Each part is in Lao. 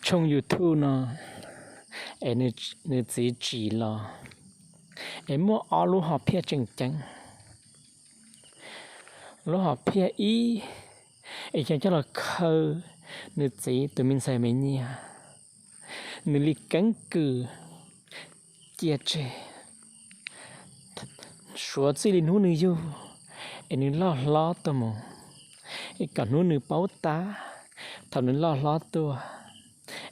Channel YouTube ເນາະ ເອ ນື ນື ຈີ ຈີ ລໍ ເອ ມົ້ວອໍ ລູກຫໍ່ເພຍເຈັງໆ ລູກຫໍ່ເພຍອີ ເອ ຈະຈະລໍເຄີາ ນື ຈີ ຕູ ມິນ ໄຊ ເມຍ ນື ລີ ເກັງ ກື ເຈຍ ເຈ ສວຍ ຈີ ລີ ໜູ ນື ຢູ ເອ ນື ລໍ ລໍ ຕົວ ໝູ ເອ ກະ ໜູ ນື ເປົາ ຕາ ເຖົ້າ ນື ລໍ ລໍ ຕົວ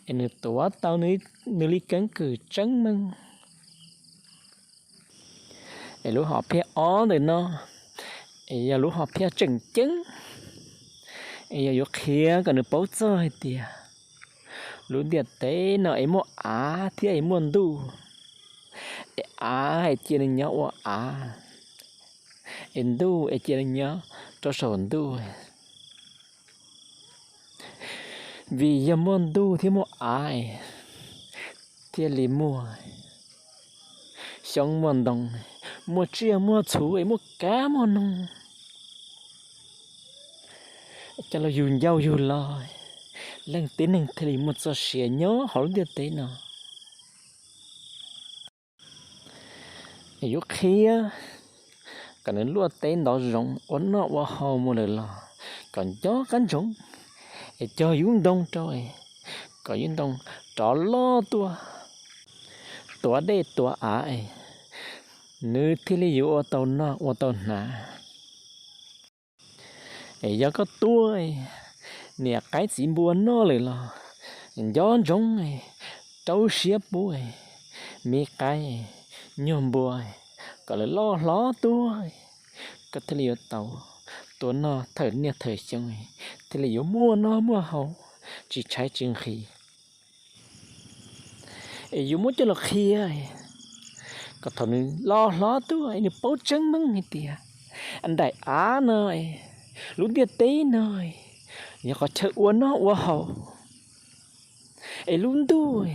ເອ ນື ຕົວ ເຕົາ ນື ນື ລີ ເກັງ ກື ເຈັງ ເມັງ ເອ ລູກຫໍ່ເພຍອໍ ເດີ ເນາະ ເອ ຢາ ລູກຫໍ່ເພຍເຈັງໆ ເອ ຢາ ຢູ ເຄຍ ກະ ນື ເປົາ ເຈີ ເຮ ເຕຍ ລູ ເດຍ ເຕ ເນາະ ເອ ມົ້ວ ອາ ເທຍ ເອ ມົ້ວ ດູ ເອ ອາ ເອ ເຈຍ ນ ຍ ອົວ ອາ ເອ ດູ ເອ ເຈຍ ນ ຍ ໂຕ ໂສ ດູ ວີ ຢາ ມົ້ວ ດູ ເທຍ ມົ້ວ ອາ ເທຍ ລີ ມົ້ວ ຊຽງ ມົ້ວ ດົງ ມົ້ວ ເຈຍ ມົ້ວ ຊູ ເອ ມົ້ວ ກາ ມົ້ວ ນົງ ຈະ ລາ ຢູ ເຍົາ ຢູ ລອຍ ເລັງ ເຕ ເນັງ ເທຍ ລີ ມົ້ວ ເຈີ ເຊຍ ຍ ຫໍ ເດຍ ເຕ ເນາະ ເອ ຢູ ເຄຍ ກະ ນື ລົວ ເຕ ດອ ຈົງ ອົວ ນອ ອົວ ເຮົາ ມົ້ວ ເລີ ລອ ກະ ຍໍ ກະ ຈົງ ເອ ຈໍ ຢູ ດົງ ໂຕ ເອ ກະ ຢູ ດົງ ໂຕ ລໍ ຕົວ ຕົວ ເດ ຕົວ ອາ ເອ ນື ເທຍ ລີ ຢູ ອົວ ໂຕ ນອ ອົວ ໂຕ ນາ ເອ ຢາ ກໍ ຕົວ ເອ ເນຍ ໄກ ຈີ ບົວ ນໍ ເລີ ລອ ຍໍ ຈົງ ເອ ເຕົາ ເຊຍ ປູ ເອ ມີ ໄກ ຍວມ ບົວ ກໍ ເລີ ລໍ ລໍ ຕົວ ກໍ ເທຍ ລີ ຢູ ເຕົາ ຕົວ ນໍ ເຖົ້າ ເນຍ ເຖົ້າ ເຊຍ ເທຍ ລີ ຢູ ມົ້ວ ນໍ ມົ້ວ ເຮົາ ຈີ ໄຊ ຈີ ຄີ ເອ ຢູ ມົ້ວ ຈະ ລອ ເຄຍ ເອ ກໍ ເຖົ້າ ນື ລໍ ລໍ ຕົວ ເອ ນື ເປົາ ເຈັງ ເມັງ ເຮ ເຕຍ ອັນໃດ ອາ ເນາະ ເອ ລູ ເດຍ ເຕ ເນາະ ເອ ຢາ ກໍ ເທີ ອົວ ນໍ ອົວ ເຮົາ ເອ ລູ ດູ ເ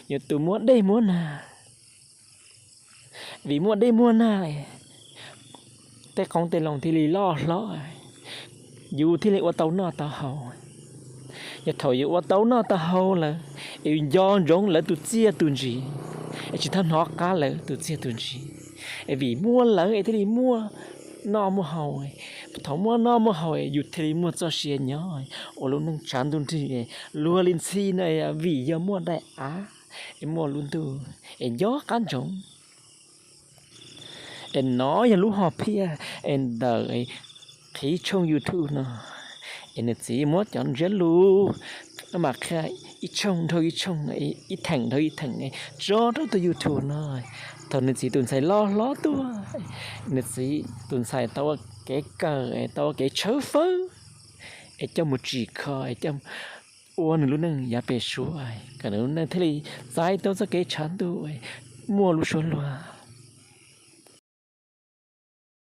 ອ ຍາ ຕູ ມົ້ວ ເດ ມົ້ວ ນາ ວີ ມົ້ວ ເດ ມົ້ວ ນາ ເອ ເຕ ຂອງ ເຕ ລອງ ເທຍ ລີ ລໍ ລໍ ເອ ຢູ ເທຍ ລີ ອົວ ເຕົາ ນໍ ເຕົາ ເຮົາ ຍາ ເຖົ້າ ຢູ ອົວ ເຕົາ ນໍ ເຕົາ ເຮົາ ລະ ເອ ຍໍ ຈົງ ລະ ຕູ ເຈຍ ຕູ ຈີ ເອ ຈີ ທະ ນໍ ກາ ລະ ຕູ ເຈຍ ຕູ ຈີ ເອ ວີ ມົ້ວ ລະ ເອ ເທຍ ລີ ມົ້ວ ນໍ ມົ້ວ ເຮົາ ເອ ເຖົ້າ ມົ້ວ ນໍ ມົ້ວ ເຮົາ ເອ ຢູ ເທຍ ລີ ມົ້ວ ເຈີ ເຊຍ ຍ ໂອ ລູ ເນັງ ຈານ ດຸນ ທີ ເອ ລົວ ລິນ ຊີ ນ ເອ ວີ ຢາ ມົ້ວ ໄດ ອາ ເອ ມົ້ວ ລຸນ ດູ ເອ ຍໍ ກາ ຈົງ ເອ ນໍ ຢາ ລູກຫໍ່ເພຍ ເອ ເດີ ເອ ຄີ ຊ່ອງ ຢູທູບ ເນາະ ເອ ນື ຈີ ມົ້ວ ຈອນ ເຈຍ ລູ ມາ ແຄ ອີ່ ຊ່ອງ ເທົ່າ ອີ່ ຊ່ອງ ເອ ອີ່ ແທ່ງ ເທົ່າ ອີ່ ແທ່ງ ເອ ຈໍ ເທົ່າ ຢູທູບ ເນາະ ເທົ່າ ນື ຈີ ຕູນ ໄຊ ລໍ ລໍ ຕົວ ເອ ນື ຈີ ຕູນ ໄຊ ເຕົາ ເກ ເກີ ເອ ເຕົາ ເກ ເຊີ ເຟີ ເອ ເຈົ້າ ໝູ ຈີ ຄໍ ເອ ເຈົ້າ ອົວ ນື ລຸ ເນັງ ຢາ ເປ ຊວຍ ກະ ນື ເນັງ ເທຍ ລີ ໄຊ ເຕົາ ເຈົ້າ ເກ ຊານ ຕູ ເອ ມົ້ວ ລູ ຊວ ລວ